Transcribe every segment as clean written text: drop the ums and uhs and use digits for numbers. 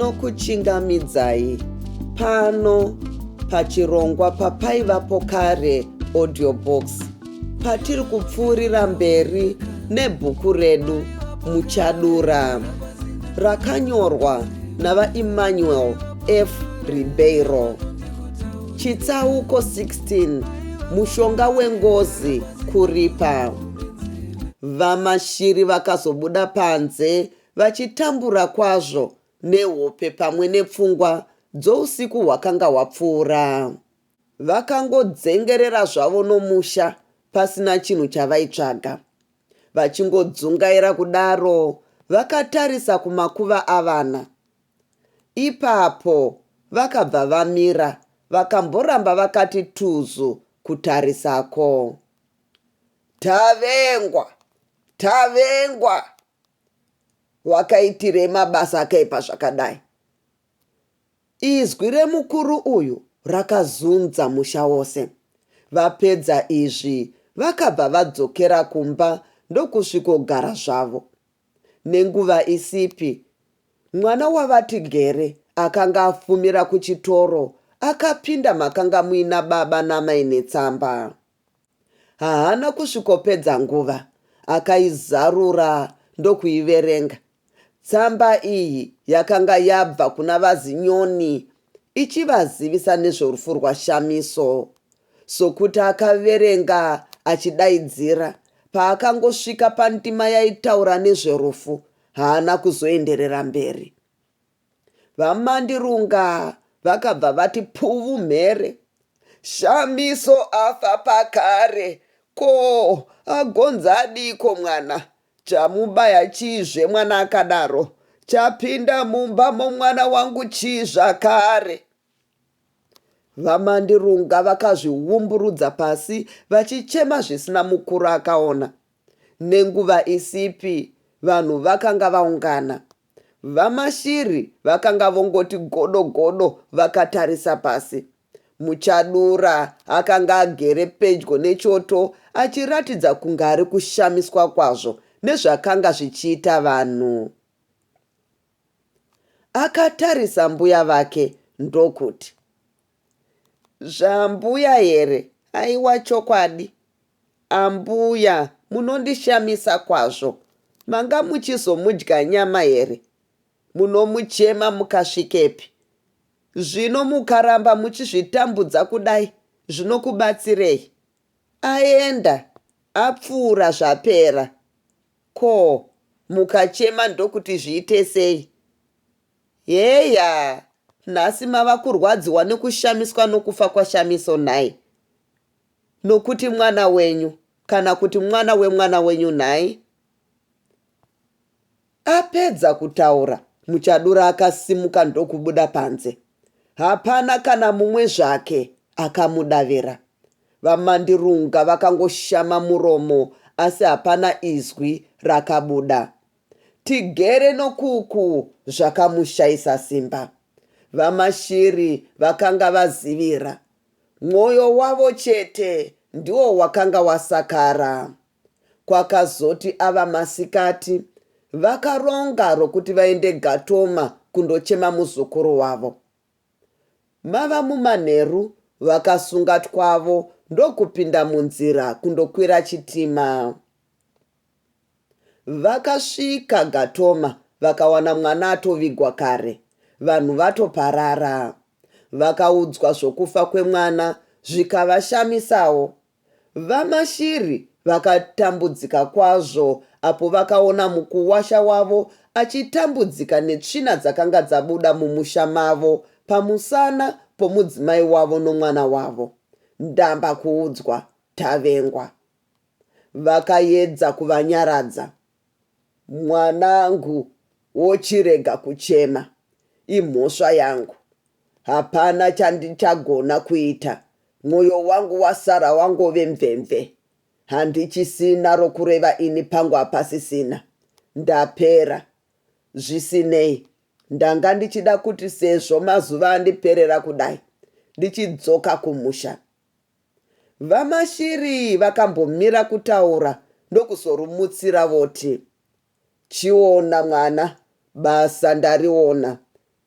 Ndinokuchingamidzai pano pachirongwa papaivapo kare audio box patiri kupfuurira mberi nebhuku redu Muchadura rakanyorwa naVaEmmanuel F. Ribeiro. Chitsauko 16 Mushonga wengozi kuripa. VaMashiri vakazobuda panze vachitambura kwazvo nehope pamwe nepfungwa dzousiku hwakanga hwapfuura. Vakangodzengerera zvavo nomusha pasina chinhu chavaitsvaga. Vachingodzungaira kudaro vakatarisa kumakuva avana. Ipapo vakabva vamira vakamboramba vakati tuzu kutarisako. Tavengwa! Tavengwa! Wakaitirei mabasa akaipa zvakadai? Izwi remukuru uyu rakazunza musha wose. Vapedza izvi vakabva vadzokera kumba ndokusvikogara zvavo. Nenguva isipi, mwana waVaTigere akanga afumira kuchitoro akapinda makanga muina baba namai netsamba. Haana kusvikopedza nguva, akaizarura ndokuiverenga. Tsamba iyi yakanga yabva kuna VaZinyoni ichivazivisa nezvorufu rwaShamiso. Sokuti akaverenga achidaidzira, paakangosvika pandima yaitaura nezverufu, haana kuzoenderera mberi. VaMandirunga vakabva vati puvu mhere. Shamiso afa pakare, ko agonza adiiko mwana? Chamubaya chiizve mwana akadaro? Chapinda mumba momwana wangu chii zvakare? VaMandirunga vakazviumburudza pasi vachichema zvisina mukuru akaona. Nenguva isipi vanhu vakanga vaungana. VaMashiri vakanga vongoti godo godo vakatarisa pasi. Muchadura akanga agere pedyo nechoto achiratidza kunge ari kushamiswa kwazvo nezvakanga zvichiita vanhu. Akatarisa mbuya vake ndokuti, Zvambuya here? Aiwa chokwadi. Ambuya munondishamisa kwazvo. Manga muchizomudya nyama here? Munomuchema mukasvikepi? Zvino mukaramba muchizvitambudza kudai zvinokubatsirei? Aenda, apfuura zvapera. Ko, mukachema ndokuti zviite sei? Heya, nhasi mava kurwadziwa nekushamiswa nokufa kwaShamiso nhai? Nokuti mwana wenyu kana kuti mwana wemwana wenyu nhai? Apedza kutaura, Muchadura akasimuka ndokubuda panze. Hapana kana mumwe zvake akamudavira. VaMandirunga vakangoshama muromo asi hapana izwi rakabuda. Tigere nokuku zvakamushaisa simba. VaMashiri vakanga vazivira. Mwoyo wavo chete ndiwo wakanga wasakara. Kwakazoti ava masikati, vakaronga rokuti vaende Gatoma kundochema muzukuru wavo. Mava mumanheru, vakasunga twavo ndokupinda munzira kundokwira chitima. Vakasvika Gatoma vakawana mwana atovigwa kare, vanhu vatoparara. Vakaudzwa zvokufa kwemwana zvikavashamisawo. VaMashiri vakatambudzika kwazvo apo vakaona mukuwasha wavo achitambudzika netsvina dzakanga dzabuda mumusha mavo pamusana pomudzimai wavo nomwana wavo. Ndamba kuudzwa, tavengwa. Vakayedza kuvanyaradza. Mwanangu wochirega kuchema, imhosva yangu. Hapana chandichagona kuita, mwoyo wangu wasara wangove mvemve. Handichisina rokureva ini pangu hapasisina. Ndapera. Zvisinei, ndanga ndichida kuti sezvo mazuva andiperera kudai, ndichidzoka kumusha. VaMashiri vakambomira kutaura ndokuzorumutsira voti, Chiona mwana, basa ndariona.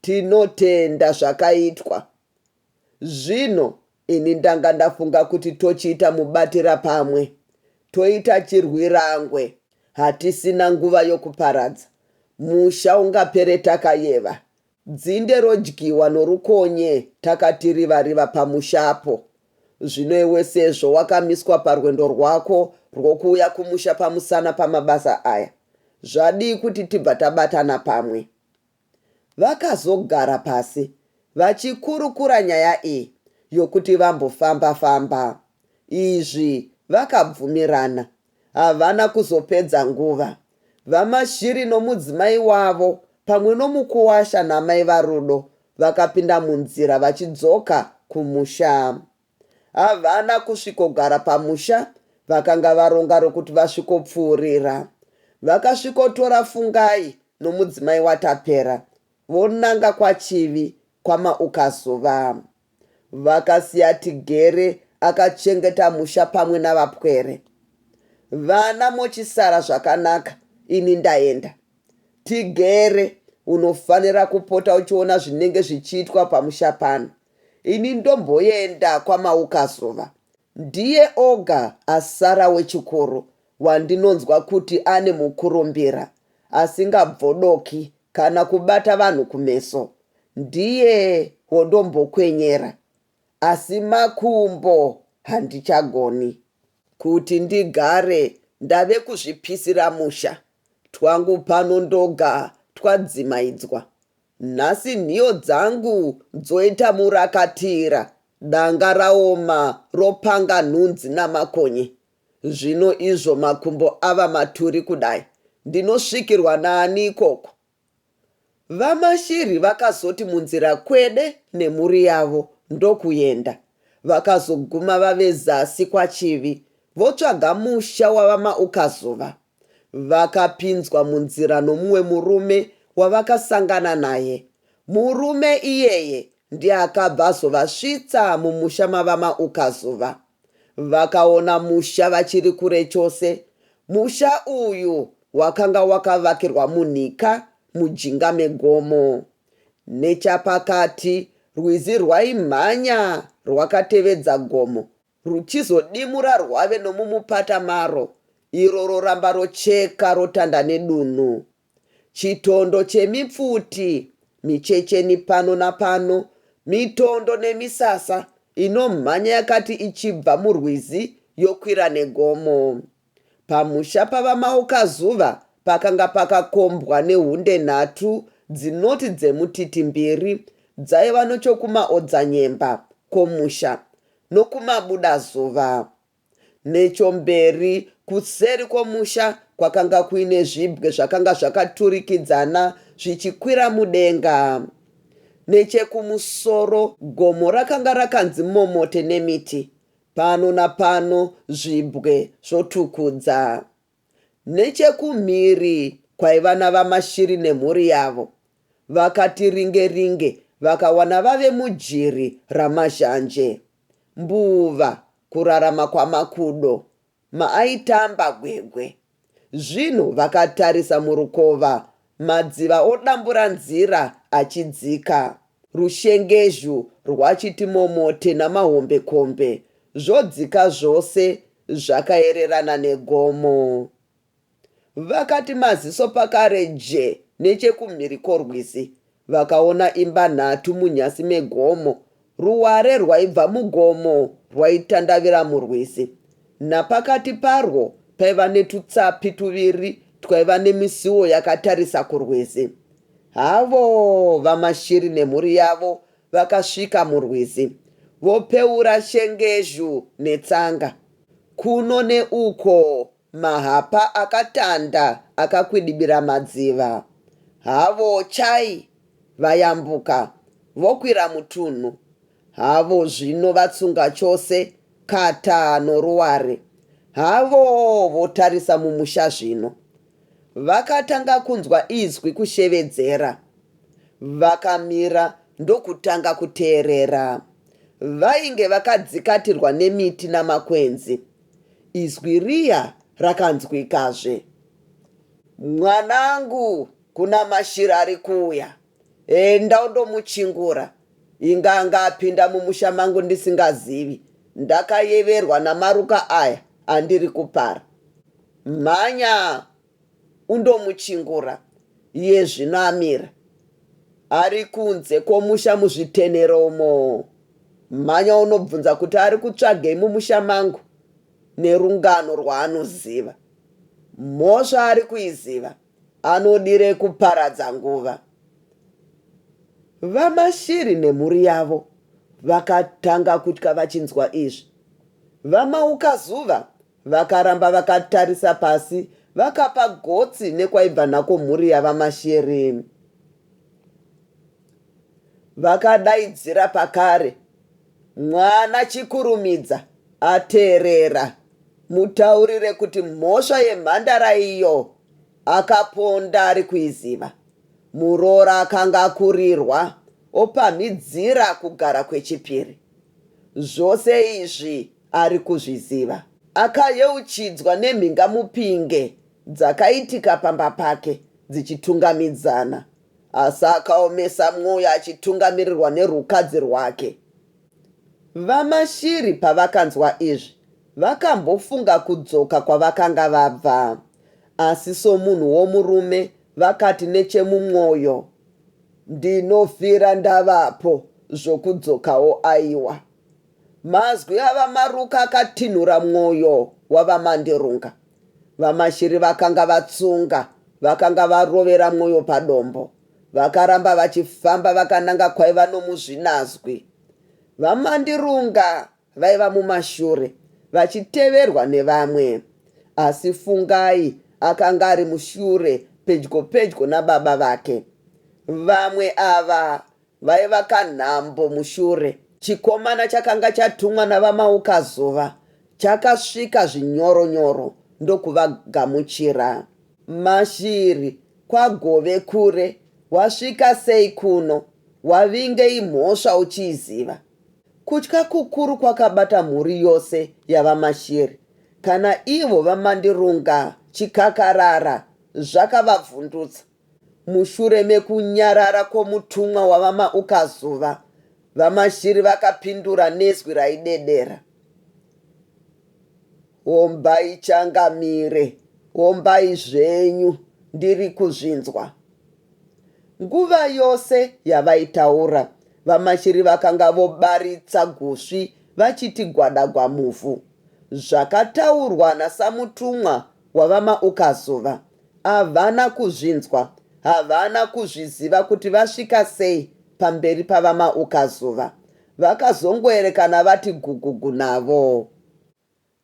Tinotenda zvakaitwa. Zvino ini ndanga ndafunga kuti tochiita mubatira pamwe. Toita chirwirangwe. Hatisina nguva yokuparadza. Musha ungapere takayeva. Dzinde rodyiwa norukonye takati riva riva pamushapo. Zvino iwe sezvo wakamiswa parwendo rwako rwokuuya kumusha pamusana pamabasa aya, zvadii kuti tibva tabatana pamwe? Vakazogara pasi vachikurukura nyaya iyi yokuti vambofamba-famba. Izvi vakabvumirana. Havana kuzopedza nguva. VaMashiri nomudzimai wavo pamwe nomukuwasha namai vaRudo vakapinda munzira vachidzoka kumusha. Havana kusvikogara pamusha vakanga varonga rokuti vasvikopfuurira. Vakasvikotora Fungai nomudzimai waTapera vonanga kwaChivi kwaMaukazuva. Vakasiya Tigere akachengeta musha pamwe navapwere. Vana mochisara zvakanaka ini ndaenda. Tigere unofanira kupota uchiona zvinenge zvichiitwa pamusha pano. Ini ndomboenda kwaMaukazuva. Ndiye oga asara wechikuru wandinonzwa kuti ane mukurumbira, asingabvodoki kana kubata vanhu kumeso. Ndiye wondombokwenyera asi makumbo handichagoni. Kuti ndigare ndave kuzvipisira musha, twangu pano ndoga twadzimaidzwa. Nhasi nhiyo dzangu dzoita murakatira, danga raoma ropanga nhunzi namakonye. Zvino izvo makumbo ava maturi kudai, ndinosvikirwa naani ikoko? VaMashiri vakazoti munzira kwede nemhuri yavo ndokuenda. Vakazoguma vave zasi kwaChivi votsvaga musha waVaMaukazuva. Vakapinzwa munzira nomumwe murume wavakasangana naye. Murume iyeye ndiye akabva azovasvitsa mumusha maVaMaukazuva. Vakaona musha vachiri kure chose. Musha uyu wakanga wakavakirwa munhika mujinga megomo. Nechapakati rwizi rwaimhanya rwakatevedza gomo ruchizodimura rwave nomumupata maro iro roramba rocheka rotanda nedunhu. Chitondo chemipfuti, michecheni pano napano, mitondo nemisasa inomhanya yakati ichibva murwizi yokwira negomo. Pamusha paVaMaukazuva pakanga pakakombwa nehunde nhatu dzinoti dzemutiti mbiri dzaiva nochokumaodzanyemba kwomusha nokumabudazuva. Nechomberi kuseri kwomusha kwakanga kuine zvibwe zvakanga zvakaturikidzana zvichikwira mudenga. Nechekumusoro gomo rakanga rakanzi momote nemiti, pano napano zvibwe zvotukudza. Nechekumhiri kwaiva naVaMashiri nemhuri yavo. Vakati ringe ringe vakawana vave mujiri ramazhanje. Mbuva kurarama kwamakudo maaitamba gwegwe. Zvino vakatarisa murukova madziva odambura nzira achidzika. Rushengezhu rwachiti momote namahombekombe zvodzika zvose zvakaererana negomo. Vakati maziso pakare je nechekumhiri kworwizi, vakaona imba nhatu munyasi megomo. Ruware rwaibva mugomo rwaitandavira murwizi. Napakati parwo paiva netutsapi tuviri twaiva nemisuwo yakatarisa kurwizi. Havo VaMashiri nemhuri yavo vakasvika murwizi vopeura shengezhu netsanga. Kuno neuko mahapa akatanda akakwidibira madziva. Havo chai vayambuka vokwira mutunhu. Havo zvino vatsunga chose kata noruware. Havo votarisa mumusha zvino. Vakatanga kunzwa izwi kushevedzera. Vakamira ndokutanga kuteerera. Vainge vakadzikatirwa nemiti namakwenzi. Izwi riya rakanzwikazve. Mwanangu, kuna mashira ari kuuya. Enda undomuchingura. Inga anga apinda mumusha mangu ndisingazivi. Ndakayeverwa namaruka aya andiri kupara. Mhanya undomuchingura. Iye zvino amira. Ari kunze kwomusha muzvitenero umo. Mhanya unobvunza kuti ari kutsvagei mumusha mangu nerungano rwaanoziva. Mhosva ari kuiziva. Anodirei kuparadza nguva? VaMashiri nemhuri yavo vakatanga kutya vachinzwa izvi. VaMaukazuva vakaramba vakatarisa pasi vakapa gotsi nekwaibva nako mhuri yaVaMashiri. Vakadaidzira pakare, Mwana chikurumidza ateerera. Mutaurire kuti mhosva yemhandara iyo akaponda ari kuiziva. Muroora akanga akurirwa opamhidzira kugara kwechipiri. Zvose izvi ari kuzviziva. Akayeuchidzwa nemhingamupinge dzakaitika pamba pake dzichitungamidzana asi akaomesa mwoyo achitungamirirwa nerukadzi rwake. VaMashiri pavakanzwa izvi, vakambofunga kudzoka kwavakanga vabva. Asi somunhu womurume vakati nechemumwoyo, Ndinofira ndavapo, zvokudzokawo aiwa. Mazwi aVaMaruka akatinhura mwoyo waVaMandirunga. VaMashiri vakanga vatsunga, vakanga varovera mwoyo padombo. Vakaramba vachifamba vakananga kwaiva nomuzvinazwi. VaMandirunga vaiva mumashure vachiteverwa nevamwe. Asi Fungai akanga ari mushure pedyo pedyo nababa vake. Vamwe ava vaiva kanhambo mushure. Chikomana chakanga chatumwa naVaMaukazuva chakasvika zvinyoronyoro ndokuvagamuchira. Mashiri, kwagove kure, wasvika sei kuno? Wavingei mhosva uchiiziva? Kutya kukuru kwakabata mhuri yose yaVaMashiri. Kana ivo VaMandirunga chikakarara zvakavavhundutsa. Mushure mekunyarara kwomutumwa waVaMaukazuva, VaMashiri vakapindura nezwi raidedera. Hombai changamire, hombai zvenyu, ndiri kuzvinzwa. Nguva yose yavaitaura, VaMashiri vakanga vobaritsa gusvi vachiti gwadagwa muvhu. Zvakataurwa nasamutumwa waVaMaukazuva Havana kuzvinzwa, havana kuzviziva kuti vasvika sei pamberi paVaMaukazuva. Vakazongoerekana vati gugugu navo.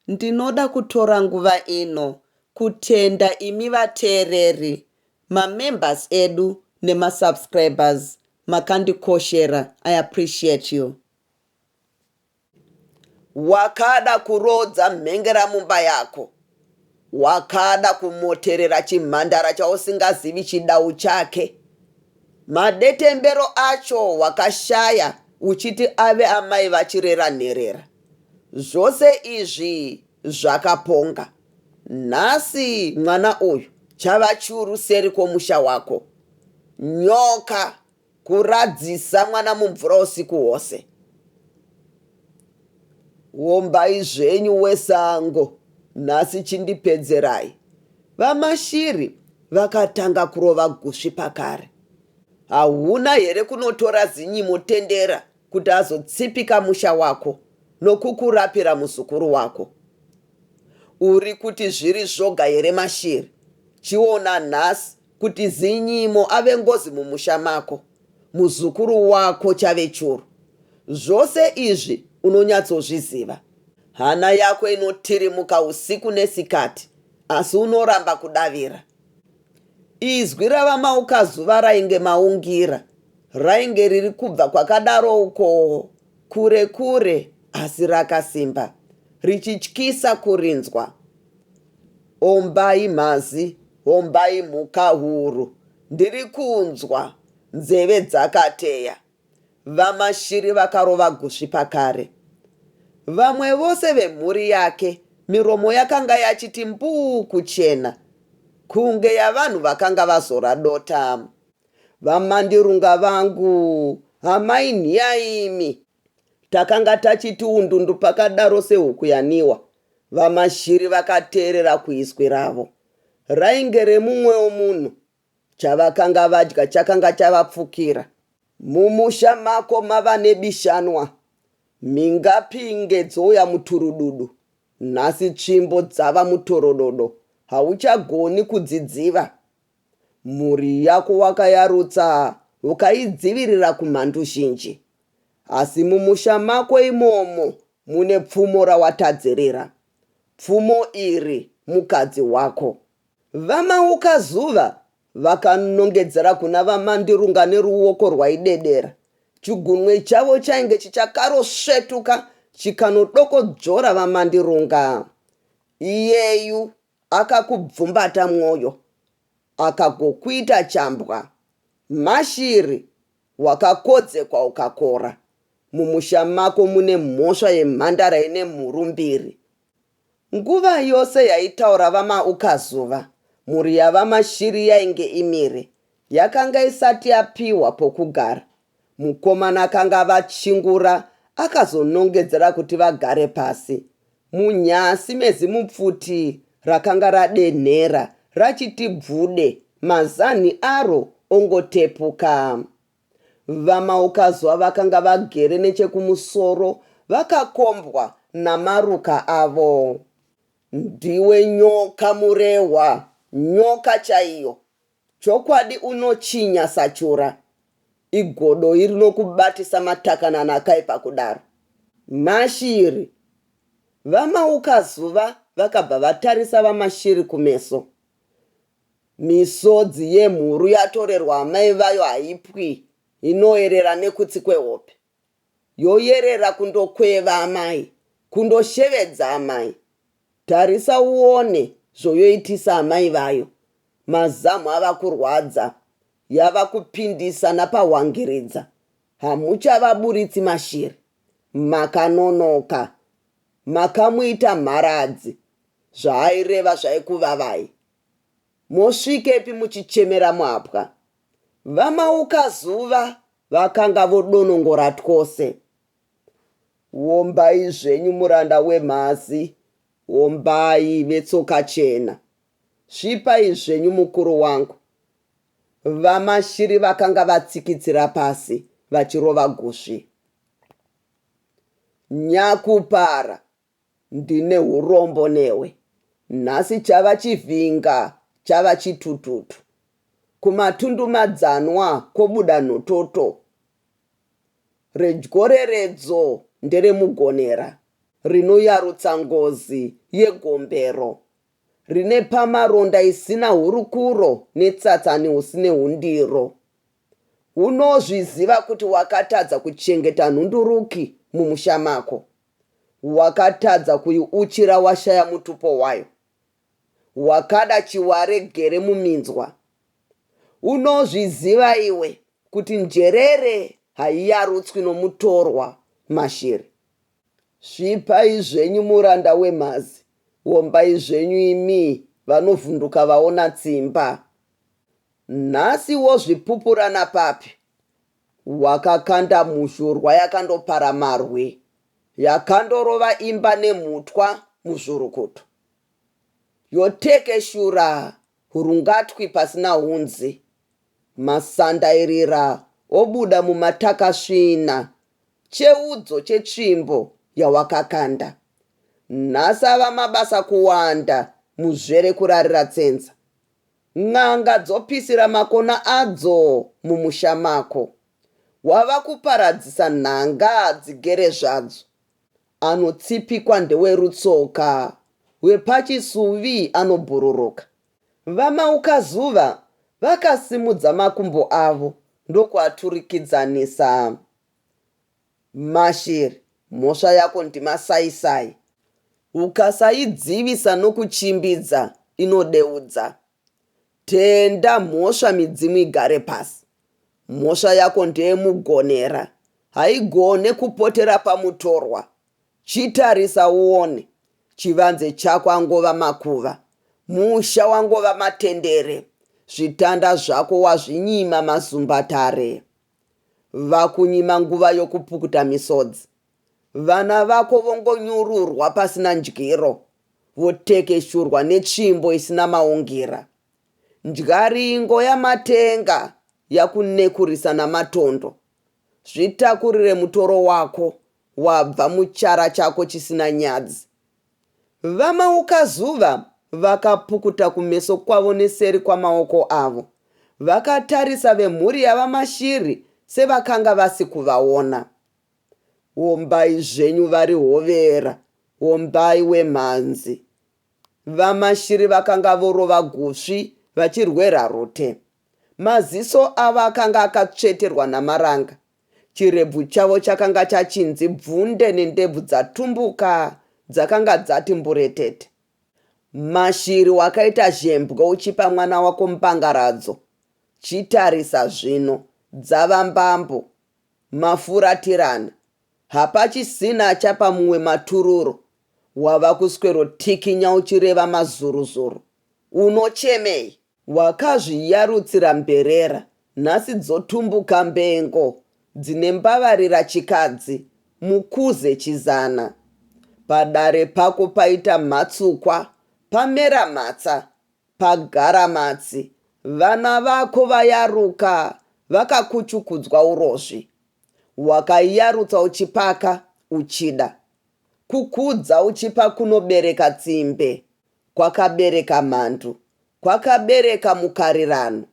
Ndinoda kutora nguva ino kutenda imi vateereri, mamembers edu nemasubscribers makandikoshera, I appreciate you. Wakada kuroodza mhengera mumba yako. Wakada kumoterera chimhandara chausingazivi chidau chake. Madetembero acho wakashaya uchiti ave amai vachirera nherera. Zvose izvi zvakaponga. Nhasi mwana uyu chava churu seri kwomusha wako. Nyoka Kuradzisa mwana mumvura usiku hwose. Wombai zvenyu wesango nhasi chindipedzerai. VaMashiri vakatanga kurova gusvi pakare. Hauna here kunotora zinyimo tendera kuti azotsipika musha wako nokukurapira muzukuru wako? Uri kuti zviri zvoga here Mashiri? Chiona nhasi Kuti Zinyimo ave ngozi mumusha mako, muzukuru wako chave churu. Zvose izvi unonyatsozviziva. Hana yako inotirimuka usiku nesikati asi unoramba kudavira. Izwi raVaMaukazuva rainge maungira, rainge riri kubva kwakadaro ukoo, kure kure asi rakasimba, richityisa kurinzwa. Ombai mhazi, hombai mhuka huru. Ndiri kunzwa, nzeve dzakateya. VaMashiri vakarova gusvi pakare. Vamwe vose vemhuri yake miromo yakanga yachiti mbuu kuchena kunge yavanhu vakanga vazora dota. VaMandirunga vangu, amai nhiyaimi. Takanga tachiti undundu pakadaro sehuku yaniwa. VaMashiri vakateerera kuizwi ravo. Rainge remumwewo munhu. Chavakanga vadya chakanga chavapfukira. Mumusha mako mava nebishanwa. Mhingapinge dzouya muturududu. Nhasi tsvimbo dzava mutorododo. Hauchagoni kudzidziva. Mhuri yako wakayarutsa ukaidzivirira kumhandu zhinji. Asi mumusha mako imomo mune pfumo rawatadzirira. Pfumo iri mukadzi wako. VaMaukazuva vakanongedzera kuna VaMandirunga neruoko rwaidedera. Chigunwe chavo chainge chichakarosvetuka chikanodokodzvora VaMandirunga. Iyeyu akakubvumbata mwoyo akagokuita chambwa. Mashiri wakakodzekwa ukakora. Mumusha mako mune mhosva yemhandara ine mhuru mbiri. Nguva yose yaitaura VaMaukazuva, mhuri yaVaMashiri yainge imire. Yakanga isati yapihwa pokugara. Mukomana akanga avachingura akazonongedzera kuti vagare pasi. Munyasi mezimupfuti rakanga radenhera rachiti bvude, mazanhi aro ongotepuka. VaMaukazuva vakanga vagere nechekumusoro vakakombwa namaruka avo. Ndiwe nyoka Murehwa, nyoka chaiyo. Chokwadi unochinya sachura. Igodoi rinokubatisa matakanana akaipa kudaro? Mashiri. VaMaukazuva vakabva vatarisa VaMashiri kumeso. Misodzi yemhuru yatorerwa amai vayo haipwi, inoerera nekutsi kwehope. Yoyerera kundokweva amai, kundoshevedza amai. Tarisa uone zvoyoitisa amai vayo. Mazamu ava kurwadza, yava kupindisa napahwangiridza. Hamuchavaburitsi mashiri. Makanonoka. Makamuita mharadzi. Zvaaireva zvaikuvavai. Mosvikepi muchichemera muhapwa? VaMaukazuva vakanga vodonongora twose. Wombai zvenyu muranda wemhazi, wombai vetsoka chena. Svipai zvenyu mukuru wangu. VaMashiri vakanga vatsikitsira pasi vachirova gusvi. Nyakupara Ndine hurombo newe. Nhasi chava chivhinga chava chitututu. Kumatundumadzanwa kwobuda nhototo. Redyoreredzo nderemugonera. Rinoyarutsa ngozi yegombero. Rine pamaronda isina hurukuro netsatsani usine hundiro. Unozviziva kuti wakatadza kuchengeta nhunduruki mumusha mako. Wakatadza kuiuchira washaya mutupo wayo. Wakada chiware gere muminzwa. Unozviziva iwe kuti njerere haiyarutswi nomutorwa Mashiri. Svipai zvenyu muranda wemhazi, wombai zvenyu imi vanovhunduka vaona tsimba. Nhasi wozvipupura napapi? Wakakanda muzhurwa yakandopara marwi, yakandorova imba nemhutwa muzvurukutu. Yotekeshura hurungatwi pasina hunzi, masandairira obuda mumatakasvina, cheudzo chetsvimbo yawakakanda. Nhasi ava mabasa kuwanda muzvere kurarira tsenza. N'anga dzopisira makona adzo mumusha mako. Wava kuparadzisa nhanga dzigere zvadzo. Anotsipikwa ndewerutsoka, wepachisuvi anobhururuka. VaMaukazuva vakasimudza makumbo avo ndokuaturikidzanisa. Mashiri, mhosva yako ndimasaisai. Ukasaidzivisa nokuchimbidza inodeudza. Tenda mhosva midzimu igare pasi. Mhosva yako ndeyemugonera, haigone kupotera pamutorwa. Chitarisa uone, chivanze chako angova makuva, musha wangova matendere. Zvitanda zvako wazvinyima mazumbatare. Vakunyima nguva yokupukuta misodzi. Vana vako vongonyururwa pasina ndyiro, votekeshurwa netsvimbo isina maungira. Ndyaringo yaMatenga yakunekurisa namatondo. Zvitakurire mutoro wako wabva muchara chako chisina nyadzi. VaMaukazuva vakapukuta kumeso kwavo neseri kwamaoko avo. Vakatarisa vemhuri yaVaMashiri sevakanga vasi kuvaona. Wombai zvenyu vari hovera, wombai wemhanzi. VaMashiri vakanga vorova gusvi vachirwera rute. Maziso avo akanga akatsveterwa namaranga. Chirebvu chavo chakanga chachinzi bvunde nendebvu dzatumbuka dzakanga dzati mburetete. Mashiri wakaita zhembwe uchipa mwana wako mbangaradzo. Chitarisa zvino, dzava mbambo. Mafuratirana. Hapachisina achapa mumwe matururo. Wava kuswerotikinya uchireva mazuruzuru. Unochemei? Wakazviyarutsira mberera, nhasi dzotumbuka mbengo dzine mbavarira chikadzi, mukuze chizana. Padare pako paita mhatsukwa, pamera mhatsa, pagara matsi, vana vako vayaruka vakakuchukudzwa urozvi. Wakayarutsa uchipaka, uchida. Kukudza uchipa kunobereka tsimbe, kwakabereka mhandu, kwakabereka mukarirano.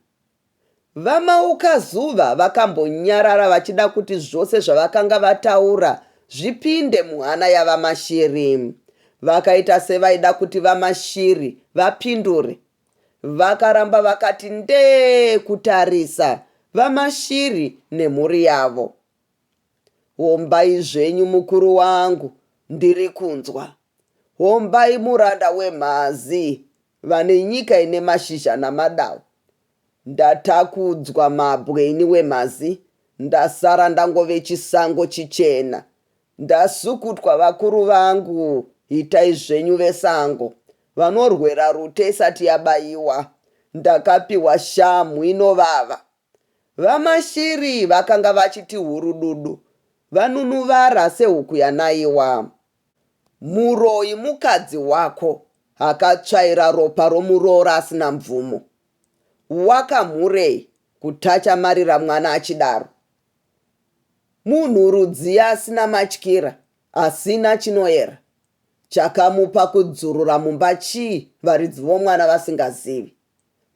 VaMaukazuva vakambonyarara vachida kuti zvose zvavakanga vataura zvipinde muhana yaVaMashiri. Vakaita sevaida kuti VaMashiri vapindure. Vakaramba vakati ndee kutarisa VaMashiri nemhuri yavo. Hombai zvenyu mukuru wangu, ndiri kunzwa. Hombai muranda wemhazi vane nyika ine mashizha namadawo. Ndatakudzwa mabwe ini wemhazi, ndasara ndangove chisango chichena. Ndasukutwa vakuru vangu, itai zvenyu vesango vanorwera rute isati yabaiwa. Ndakapiwa shamhu inovava. VaMashiri vakanga vachiti hurududu vanunuvara sehuku yanaiwa. Muroyi mukadzi wako akatsvaira ropa romuroora asina mvumo. Wakamhurei kutacha marira mwana achidaro? Munhu rudzii asina matyira, asina chinoera? Chakamupa kudzurura mumba chii varidzi vomwana vasingazivi?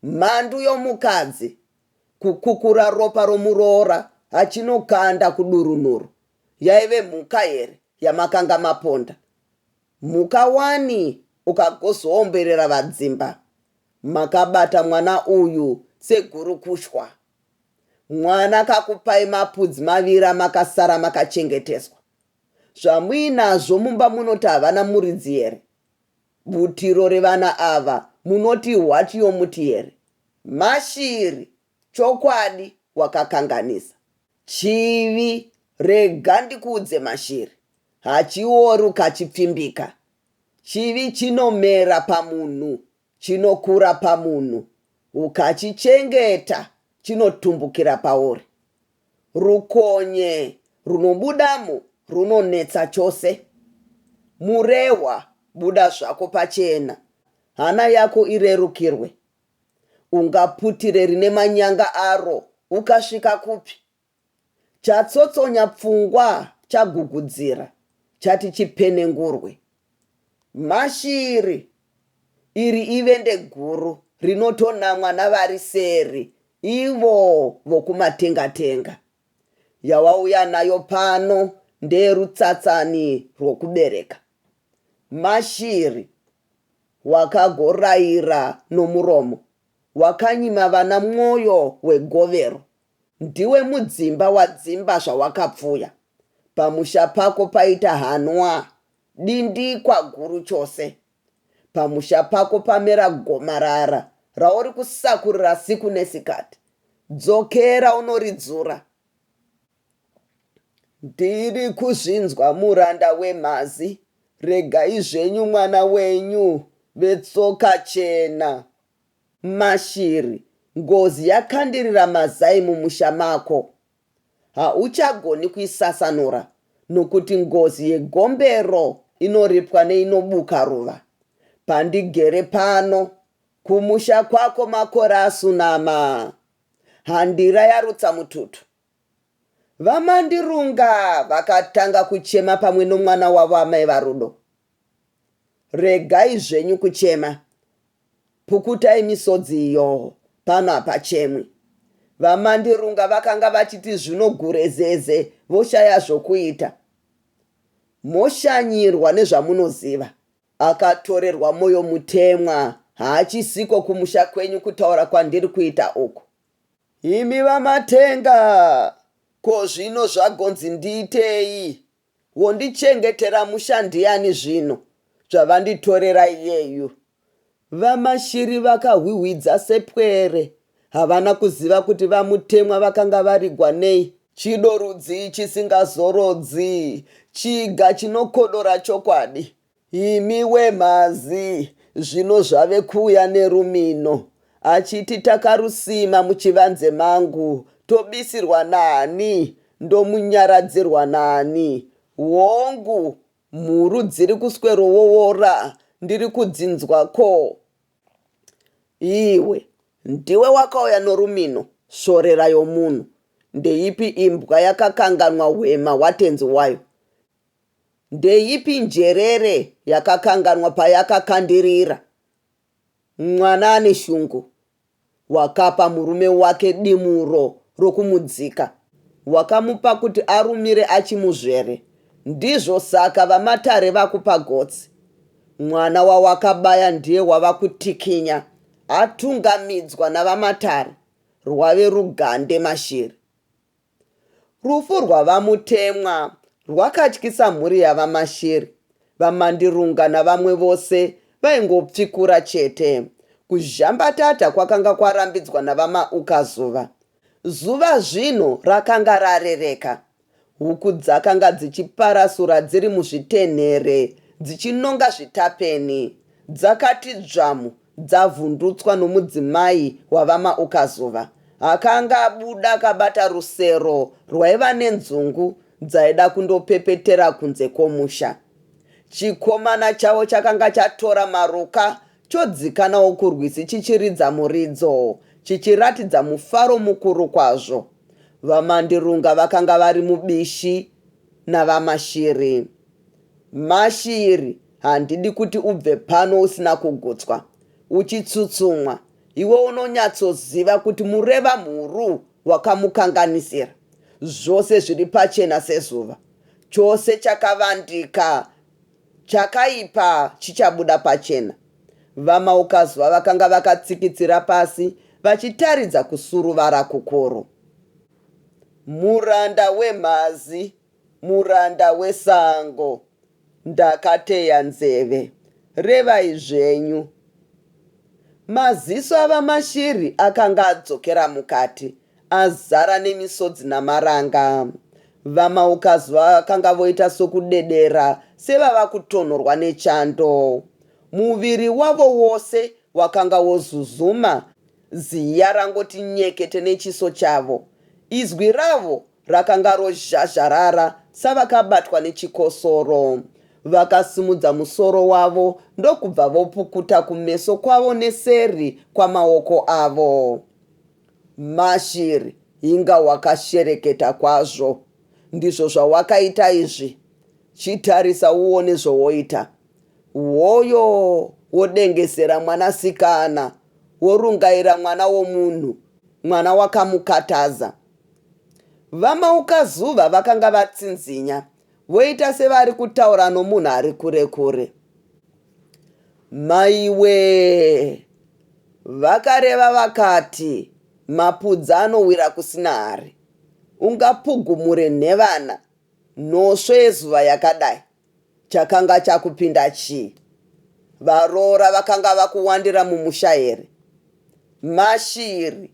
Mhandu yomukadzi kukukura ropa romuroora achinokanda kudurunhuru. Yaive mhuka here yamakanga maponda? Mhuka wani ukagozoomberera vadzimba. Makabata mwana uyu segurukushwa. Mwana kakupai mapudzi maviri amakasara makachengeteswa. Zvamuinazvo mumba munoti havana muridzi here? Butiro revana ava munoti hwati yomuti here? Mashiri, chokwadi wakakanganisa. Chivi, rega ndikuudze Mashiri, hachiori ukachipfimbika. Chivi chinomera pamunhu, chinokura pamunhu, ukachichengeta chinotumbukira pauri. Rukonye runobudamo runonetsa chose. Murehwa buda zvako pachena hana yako irerukirwe. Ungaputire rine manyanga aro ukasvika kupi? Chatsotsonya pfungwa chagugudzira chati chipenengurwe. Mashiri, iri ivende guru rinotonamwa navari seri ivo vokumatenga-tenga. Yawauya nayo pano ndeyerutsatsani rwokubereka. Mashiri, wakagoraira nomuromo, wakanyima vana mwoyo wegovero. Ndiwe mudzimba wadzimba zvawakapfuya. Pamusha pako paita hanwa, dindikwa guru chose. Pamusha pako pamera gomarara rauri kusakurira siku nesikati. Dzokera unoridzura. Ndiri kuzvinzwa muranda wemhazi, regai zvenyu mwana wenyu vetsoka chena. Mashiri. Ngozi yakandirira mazai mumusha mako. Hauchagoni kuisasanura nokuti ngozi yegombero inoripwa neinobuka ruva. Pandigere pano, kumusha kwako makore asunama. Handira yarutsa mututu. VaMandirunga vakatanga kuchema pamwe nomwana wavo amai vaRudo. Regai zvenyu kuchema. Pukutai misodzi iyo, pano hapachemwi. VaMandirunga vakanga vachiti zvino gurezeze voshaya zvokuita. Moshanyirwa nezvamunoziva. Akatorerwa moyo mutemwa haachisiko kumusha kwenyu kutaura kwandiri kuita uku. Imi VaMatenga, ko zvino zvagonzi ndiitei? Wondichengetera musha ndiani zvino zvavanditorera iyeyu? VaMashiri vakahwihwidza sepwere. Havana kuziva kuti VaMutemwa vakanga varigwa nei. Chido rudzii chisingazorodzi, chiga chinokodora chokwadi? Imi wemhazi, zvino zvave kuuya nerumino, achiti takarusima muchivanze mangu, tobisirwa naani, ndomunyaradzirwa naani? Hongu, mhuru dziri kuswerowowora, ndiri kudzinzwa ko? Iwe, ndiwe wakauya norumino, svorera yomunhu. Ndeipi imbwa yakakanganwa hwema hwatenzi wayo? Ndeipi njerere yakakanganwa payakakandirira? Mwana ane shungu. Wakapa murume wake dimuro rokumudzika. Wakamupa kuti arumire achimuzvere. Ndizvo saka vaMatare vakupa gotsi. Mwana wawakabaya ndiye wava kutikinya atungamidzwa navaMatare. Rwave rugande mashiri. Rufu rwaVaMutemwa rwakatyisa mhuri yaVaMashiri. VaMandirunga navamwe vose vaingopfikura chete. Kuzhambatata kwakanga kwarambidzwa naVaMaukazuva. Zuva zvino rakanga rarereka. Huku dzakanga dzichiparasura dziri muzvitenhere dzichinonga zvitapeni. Dzakati dzvamu dzavhundutswa nomudzimai waVaMaukazuva akanga abuda akabata rusero rwaiva nenzungu dzaida kundopepetera kunze kwomusha. Chikomana chavo chakanga chatora maruka chodzikanawo kurwizi chichiridza muridzo chichiratidza mufaro mukuru kwazvo. VaMandirunga vakanga vari mubishi naVaMashiri. Mashiri, handidi kuti ubve pano usina kugutswa, uchitsutsumwa. Iwe unonyatsoziva kuti mureva mhuru wakamukanganisira. Zvose zviri pachena sezuva. Chose chakavandika chakaipa chichabuda pachena. VaMaukazuva vakanga vakatsikitsira pasi vachitaridza kusuruvara kukuru. Muranda wemhazi Muranda wesango, ndakateya nzeve. Revai zvenyu. Maziso aVaMashiri akanga adzokera mukati, azara nemisodzi namaranga. VaMaukazuva vakanga voita sokudedera sevava kutonhorwa nechando. Muviri wavo wose wakanga wozuzuma, ziya rangoti nyekete nechiso chavo. Izwi ravo Rakanga rozhazharara savakabatwa nechikosoro. Vakasimudza musoro wavo ndokubva vopukuta kumeso kwavo neseri kwamaoko avo. Mashiri, inga wakashereketa kwazvo. Ndizvo zvawakaita izvi? Chitarisa uone zvowoita. Hoyo wodengesera mwanasikana, worungaira mwana womunhu, mwana wakamukataza. VaMaukazuva vakanga vatsinzinya voita sevari kutaura nomunhu ari kure kure. Maiwee! Vakareva vakati mapudzi anowira kusina hari. Ungapugumure nhevana nhosvo yezuva yakadai? Chakanga chakupinda chii? Varoora vakanga vakuwandira mumusha here? Mashiri!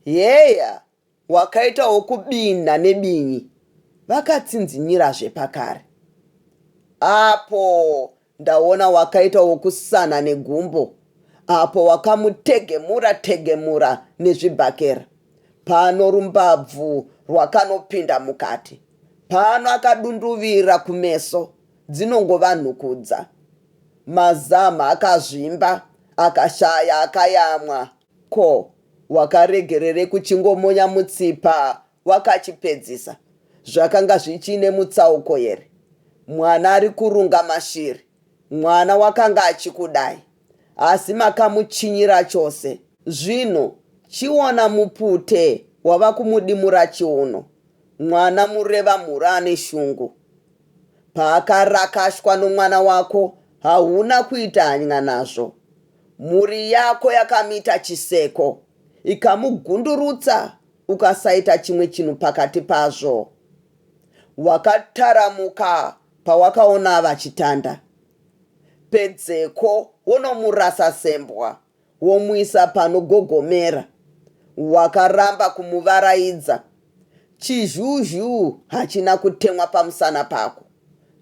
Heya, wakaita wokubinha nebinyi, vakatsinzinyirazve pakare. Apo ndaona wakaita wokusana negumbo. Apo wakamutegemura tegemura nezvibhakera. Pano rumbabvu rwakanopinda mukati. Pano akadunduvira kumeso dzinongova nhukudza. Mazamha akazvimba akashaya akayamwa. Ko wakaregererei kuchingomonya mutsipa wakachipedzisa? Zvakanga zvichiine mutsauko here? Mwana ari kurunga mashiri. Mwana wakanga achikudai, asi makamuchinyira chose. Zvino chiona mupute wava kumudimura chiuno. Mwana mureva mhuru ane shungu. Paakarakashwa nomwana wako hauna kuita hanya nazvo. Mhuri yako yakamuita chiseko, ikamugundurutsa ukasaita chimwe chinhu pakati pazvo. Wakataramuka pawakaona vachitanda. Pedzeko wonomurasa sembwa womuisa panogogomera. Wakaramba kumuvaraidza. Chizhuzhu hachina kutemwa pamusana pako.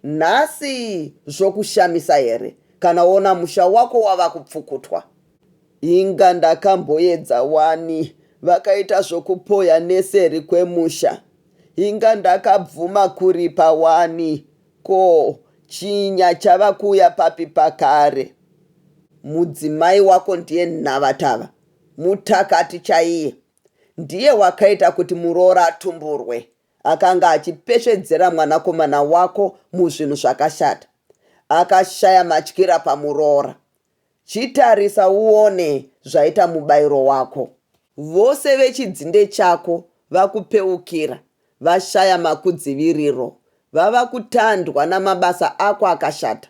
Nhasi zvokushamisa here kana woona musha wako wava kupfukutwa? Inga ndakamboedza wani, vakaita zvokupoya neseri kwemusha. Inga ndakabvuma kuripa wani, ko chinya chava kuuya papi pakare? Mudzimai wako ndiye nhavatava, mutakati chaiye. Ndiye wakaita kuti muroora atumburwe. Akanga achipesvedzera mwanakomana wako muzvinhu zvakashata. Akashaya matyira pamuroora. Chitarisa uone zvaita mubairo wako. Vose vechidzinde chako vakupeukira, vashaya makudziviriro, vava kutandwa namabasa ako akashata,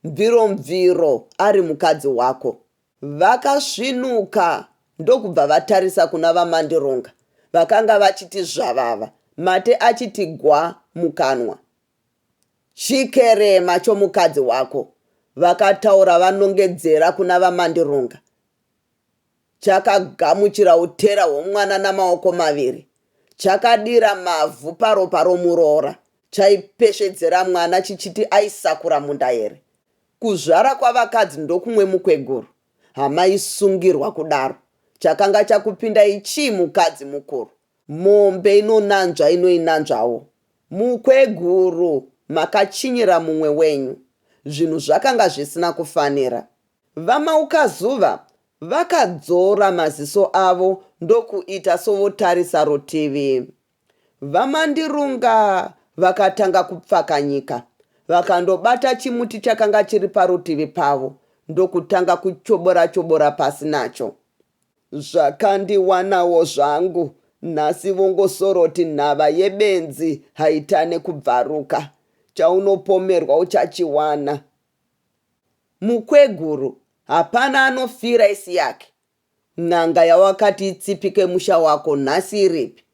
mviromviro ari mukadzi wako. Vakasvinuka ndokubva vatarisa kuna VaMandironga vakanga vachiti zvavava, mate achiti gwa mukanwa. Chikerema chomukadzi wako, vakataura vanongedzera kuna VaMandirunga, chakagamuchira utera hwomwana namaoko maviri, chakadira mavhu paropa romuroora, chaipesvedzera mwana chichiti aisakura munda here? Kuzvara kwavakadzi ndokumwe mukweguru, hamaisungirwa kudaro. Chakanga chakupindai chii mukadzi mukuru? Mombe inonanzva inoinanzvawo. Mukweguru makachinyira mumwe wenyu. Zvinhu zvakanga zvisina kufanira. VaMaukazuva vakadzora maziso avo ndokuita sovotarisa rutivi. VaMandirunga vakatanga kupfakanyika. Vakandobata chimuti chakanga chiri parutivi pavo ndokutanga kuchobora-chobora pasi nacho. Zvakandiwanawo zvangu nhasi vongosoroti nhava yebenzi haitane kubvaruka. Chaunopomerwa uchachiwana. Mukweguru hapana anofira isi yake. N'anga yawakati itsipike musha wako nhasi iripi?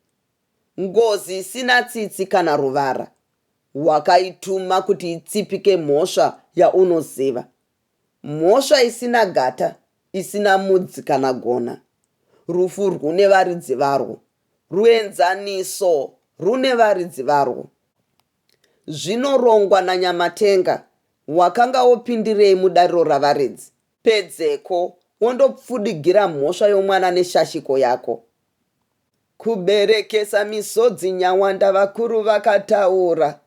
Ngozi isina tsitsi kana ruvara. Wakaituma kuti itsipike mhosva yaunoziva. Mhosva isina gata, isina mudzi kana gona. Rufu rwune varidzi varwo. Ruenzaniso rwune varidzi varwo. Zvinorongwa naNyamatenga, wakanga wopindirei mudariro ravaridzi? Pedzeko wondopfudigira mhosva yomwana neshashiko yako. Kuberekesa misodzi Nyawanda vakuru vakataura.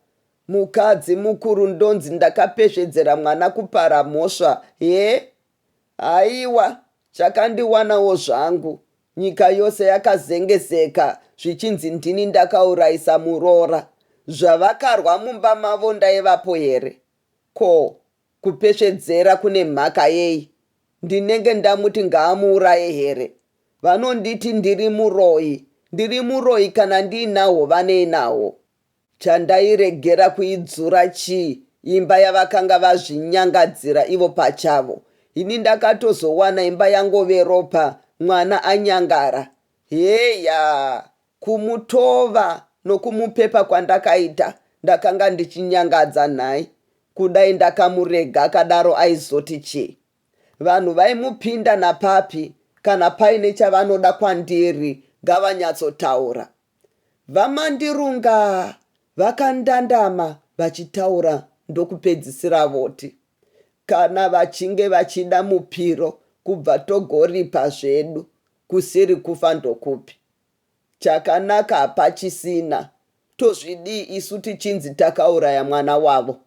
Mukadzi mukuru ndonzi ndakapesvedzera mwana kupara mhosva hee? Haiwa chakandiwanawo zvangu. Nyika yose yakazengezeka zvichinzi ndini ndakaurayisa muroora. Zvavakarwa mumba mavo ndaivapo here? Ko kupesvedzera kune mhaka yei? Ndinenge ndamuti ngaamuuraye here? Vanonditi ndiri muroyi. Ndiri muroyi kana ndiinahwo vanei nahwo? Chandairegera kuidzura chii imba yavakanga vazvinyangadzira ivo pachavo. Ini ndakatozowana imba yangove ropa mwana anyangara. Heya! Kumutova nokumupepa kwandakaita ndakanga ndichinyangadza nhai? Kudai ndakamurega akadaro aizoti chii? Vanhu vaimupinda napapi kana paine chavanoda kwandiri ngavanyatsotaura. VaMandirunga vakandandama vachitaura ndokupedzisira voti, Kana vachinge vachida mupiro Kubva togoripa zvedu kusiri kufa ndokupi? Chakanaka hapachisina tozvidii isu tichinzi takauraya mwana wavo?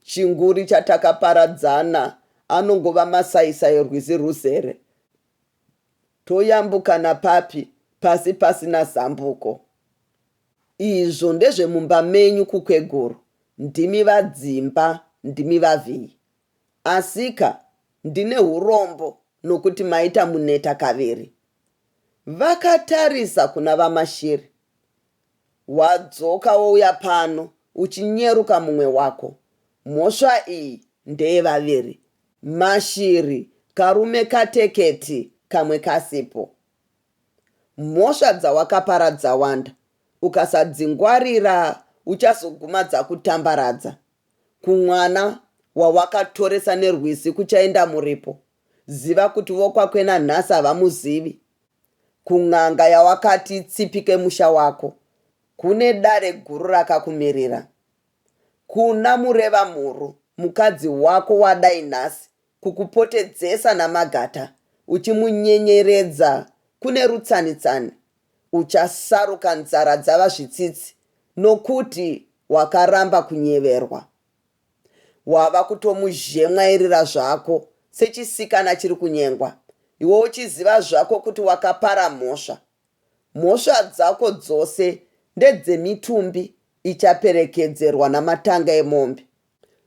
Chinguri chatakaparadzana anongova masaisai rwizi rwuzere. Toyambuka napapi pasi pasina zambuko? Izvo ndezvemumba menyu kukweguru, ndimi vadzimba, ndimi vavhiyi. Asika ndine urombo nokuti maita muneta kaviri. Vakatarisa kuna VaMashiri. Wadzoka wouya pano uchinyeruka mumwe wako. Mhosva iyi ndeyevaviri. Mashiri karume kateketi kamwe kasipo. Mhosva dzawakapara dzawanda, ukasadzingwarira uchazoguma dzakutambaradza. Kumwana wawakatoresa nerwizi kuchaenda muripo. Ziva kuti vokwakwena nhasi havamuzivi. Kun'anga yawakati itsipike musha wako, kune dare guru rakakumirira. Kuna Murevamhuru mukadzi wako wadai nhasi kukupotedzesa namagata uchimunyenyeredza kune rutsanitsani, uchasaruka nzara dzava zvitsitsi nokuti wakaramba kunyeverwa. Wava kutomuzhemwairira zvako sechisikana chiri kunyengwa, iwe uchiziva zvako kuti wakapara mhosva. Mhosva dzako dzose ndedzemitumbi ichaperekedzerwa namatanga emombe.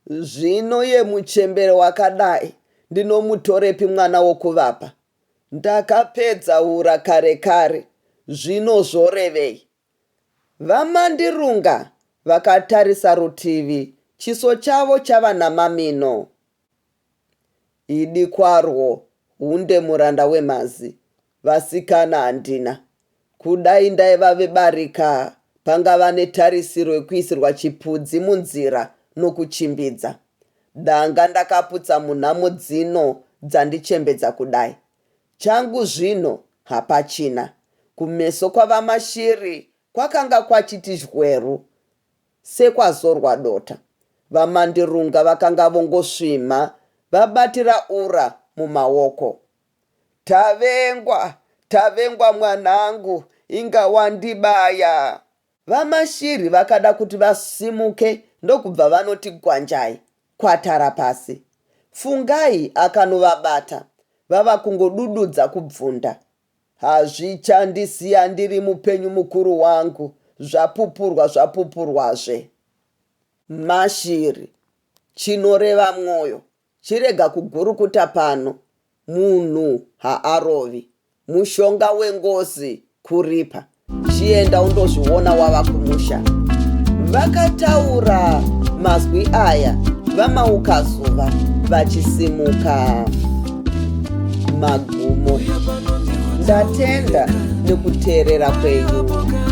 Zvino iye muchembere wakadai ndinomutorepi mwana wokuvapa? Ndakapedza ura kare kare, zvino zvorevei? VaMandirunga vakatarisa rutivi chiso chavo chava namamino. Idi kwarwo hunde muranda wemhazi, vasikana handina. Kudai ndaiva vebarika pangava netarisiro yekuisirwa chipudzi munzira nokuchimbidza. Danga ndakaputsa munhamo dzino dzandichembedza kudai. Changu zvino hapachina. Kumeso kwaVaMashiri kwakanga kwachiti zhweru sekwazorwa dota. VaMandirunga vakanga vongosvimha vabatira ura mumaoko. Tavengwa! Tavengwa mwanangu! Inga wandibaya! VaMashiri vakada kuti vasimuke ndokubva vanoti gwanjai kwatara pasi. Fungai akanovabata vava kungodududza kubvunda. Hazvichandisiya ndiri mupenyu mukuru wangu, zvapupurwa zvapupurwazve. Mashiri, chinoreva mwoyo, Chirega kugurukuta pano, munhu haarovi. Mushonga wengozi kuripa. Chienda undozviona wava kumusha. Vakataura mazwi aya VaMaukazuva vachisimuka. Magumo. Ndatenda nekuteerera kwenyu.